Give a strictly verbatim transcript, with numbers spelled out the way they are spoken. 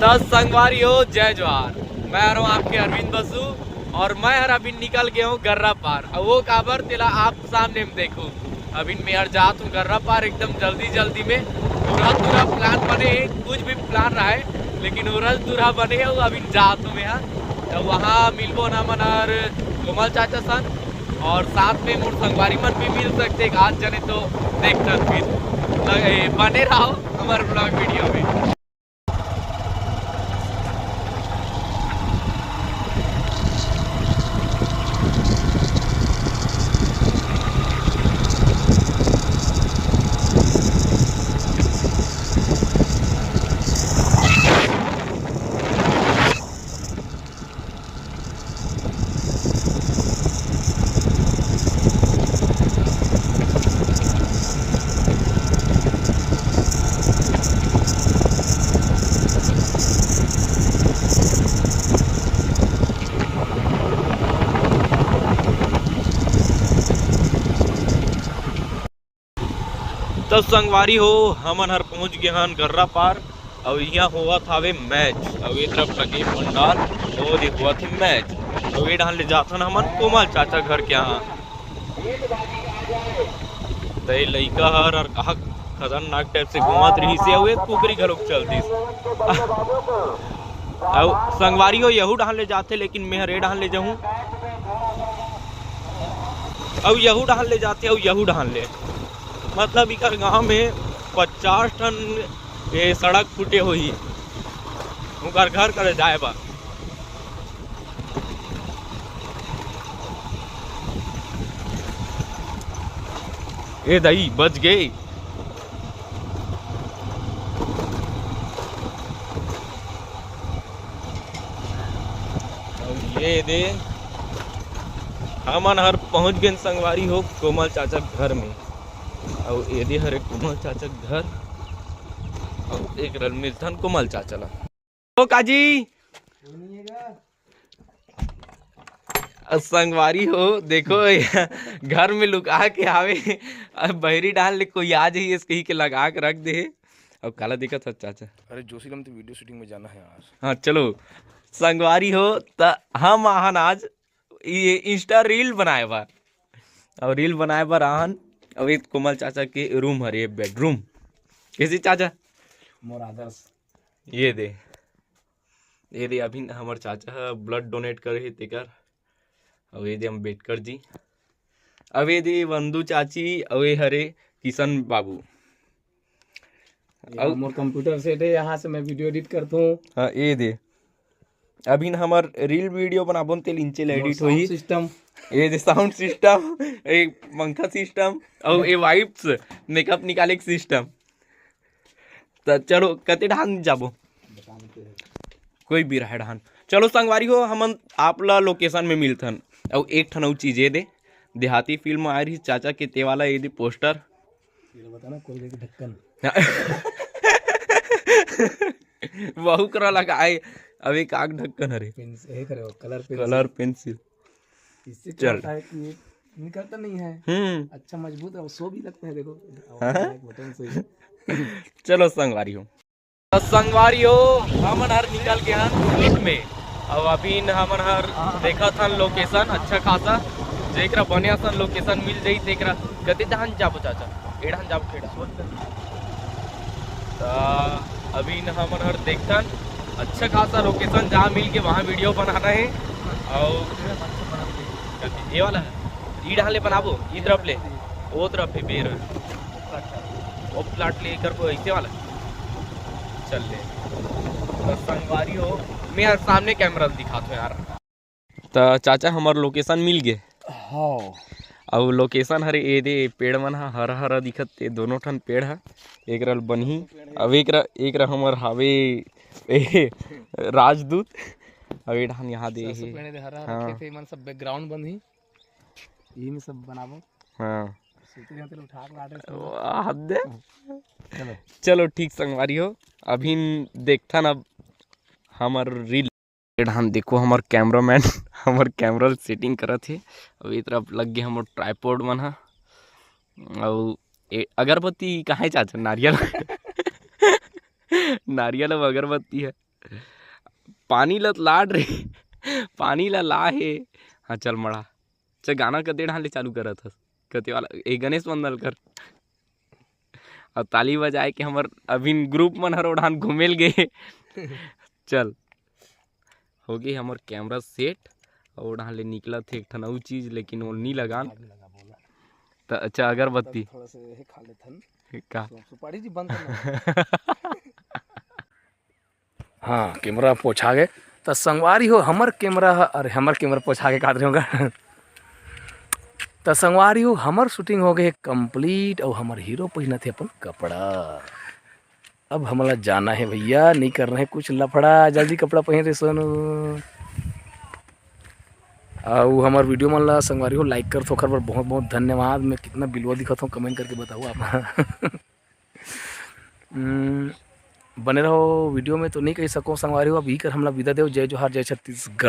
त संगवारी हो, जय जोहार। मैं हर हूँ आपके अरविंद बसु और मैं हर अभी निकल गए हूँ गर्रा पार। अब वो काबर, तेला आप सामने में देखो। अभी मैं हर जात हूँ गर्रा पार एकदम जल्दी जल्दी में। उरहा तुरहा प्लान बने हे, कुछ भी प्लान रहा है, लेकिन उरहा तुरहा बने हे, वो अभी जात हूँ मैं हर। तो वहाँ मिलबो ना मन हर कोमल चाचा सन और साथ में मोर संगवारी मन भी मिल सकते एक आध जने। तो देखथन फिर, लगे, बने रहो हमारे ब्लॉग वीडियो में। त संगवारी हो, हमन हर पहुंच गए हन गर्रा पार। अउ इहाँ होवत हावे मैच, अउ ए तरफ लगे पंडाल, अउ ये होवत हे मैच। अउ ए डहान ले जाथन हमन कोमल चाचा घर के यहाँ। त ये लइका हर अउ कहा खतरनाक टाइप से घूमत रहिस हे, अउ एक कुकरी घलोक चल दिस। अउ संगवारी हो, यहू डहान ले जाथे, लेकिन मैं हर ए डहान ले जाहूँ। अउ यहू डहान ले जाथे, अउ यहू डहान ले, मतलब इकर गांव में पचास ठन ये सड़क फूटे होही, ओकर घर करे जाए बर। ए दाई, बच गए। अउ ये दे, हमन हर पहुंच गेन संगवारी हो कोमल चाचा घर में। अउ ये दे हरे कोमल चाचा घर। अउ एक रल मिलथन कोमल चाचा ला। ओ काजी, अ, संगवारी हो, देखो, घर में लुका के आवे, अब बहरी डाल ले कोई आ जाइए, इस कही के लगा के रख दे। अब काला दिखत हस, चाचा? अरे जोशीलाल, तो वीडियो शूटिंग में जाना है आज। हाँ, चलो, संगवारी हो, त हम आहन आज ये इंस्टा रील बनाए बर, और रील बनाए बर आहन। अब एक कोमल चाचा के रूम हरे, बेडरूम। कैसे चाचा? मोर आदर्श। ये दे, ये दे, अभी हमर चाचा ह ब्लड डोनेट करे हे तेकर। अउ ये दे अम्बेडकर जी, अउ ये दे वंदू चाची, अउ ये हरे किशन बाबू। ये अउ मोर कंप्यूटर सेट है, यहाँ से मैं वीडियो एडिट करता हूँ। हाँ, ये दे, अभी न हमर रील वीडियो बनाबो न, तेल इंचे ले मोर एडिट होही। Sound system. ये दे साउंड सिस्टम, एक पंखा सिस्टम, अउ ये वाइप्स, मेकअप निकाले के सिस्टम। त चलो, कते डहान जाबो? कोई भी रहे डहान। चलो संगवारी हो, हमन आप ला लोकेशन में मिलथन। अउ एक ठन अउ चीज ये दे, देहाती फिल्म आए रही चाचा के, ते वाला ये दे पोस्टर। ये बताना, कोई लेके ढक्कन। वहू करा लगाए। अब एक आग ढक्कन हरे। पेंस-, ये करे, कलर पेंसिल। Colour pencil. इससे क्या चल। होता है कि ये निकलता नहीं है। हम्म। अच्छा मजबूत है, और सो भी लगता है, देखो। और हाँ। एक बटन से ही। चलो संगवारी हो। त संगवारी हो, हमन हर निकल गए हन शूट में। अब अभी न हमन हर देखत हन लोकेशन, अच्छा खासा, जेकरा बने असन लोकेशन मिल जाई, तेकरा। कते डहान जाबो चाचा? ए डहान जाबो, खेड़ा। त अभी न हमन हर देखथन, अच्छा खासा लोकेशन जहाँ मिल के वहाँ वीडियो बनाना है। अउ ये वाला है, ई डहान ले बनाबो, ई तरफ ले, ओ तरफ है बेर। वो प्लाट ले कर को ऐसे वाला। चल ले। तो संगवारी हो, मैं यार सामने कैमरा दिखात हूँ यार। त चाचा, हमर लोकेशन मिल गे। हाँ। अउ लोकेशन हरे, ए दे पेड़ मन ह हरा हरा दिखत, ए दोनों ठन पेड़ ह। एक रल बनही, अब एक र-, एक र हमर हावे, ए, राजदूत। अब ए डहान यहाँ दे सरसों हे। पेड़ दे हरा हरा हाँ। खेत हे, मन सब बैकग्राउंड बनही। इही में सब बनाबो। हाँ। सूती रहते लोग ठाक लाटे। वाह, हद दे। चलो। चलो, ठीक संगवारी हो, अभी देखथन अब हमर रील। ए डहान देखो, हमर कैमरामैन हमर कैमरा सेटिंग करत हे। अउ ए तरफ लग गे हमर ट्राइपॉड मन ह। अउ ए अगरबत्ती कहाँ हे चाचा? नारियल। नारियल अउ अगरबत्ती हे। पानी ल लाड रे, पानी ल ला हे। हाँ, चल मड़ा। अच्छा, गाना कते ढान ले चालू करत हस? कते वाला? ए, गणेश वंदन कर। अब ताली बजाए के हमर अभिन group मन हर ओ ढान घूमेल गे। चल, हो गे हमर camera set। अउ ओ ढान ले निकलत हे एक ठन अउ चीज, लेकिन वो नी लगान। आग लगा बोला। त अच्छा, अगरबत्ती। थोड़ा से ये खा लेथन। का? सु-, सुपारी जी बंद करना। हाँ, camera पोछा गे। त संगवारी हो, हमर camera ह, अरे, हमर camera पोछा गे, काट रहे होगा। त संगवारी हो, हमर shooting हो गे complete, अउ हमर hero पहिनत हे अपन कपड़ा। अब हमला जाना हे भैया, नहीं करना हे कुछ लफड़ा, जल्दी कपड़ा पहिन रे सोनू। अउ हमर video मन ला संगवारी हो like करथो, ओखर बर बहुत बहुत धन्यवाद। मैं कितना बिलवा दिखत हूँ, comment करके बताओ आप। हम्म, बने रहो video में। तो नहीं कही सको संगवारी हो, अब इही कर हमला विदा देव। जय जोहार, जय छत्तीसगढ़।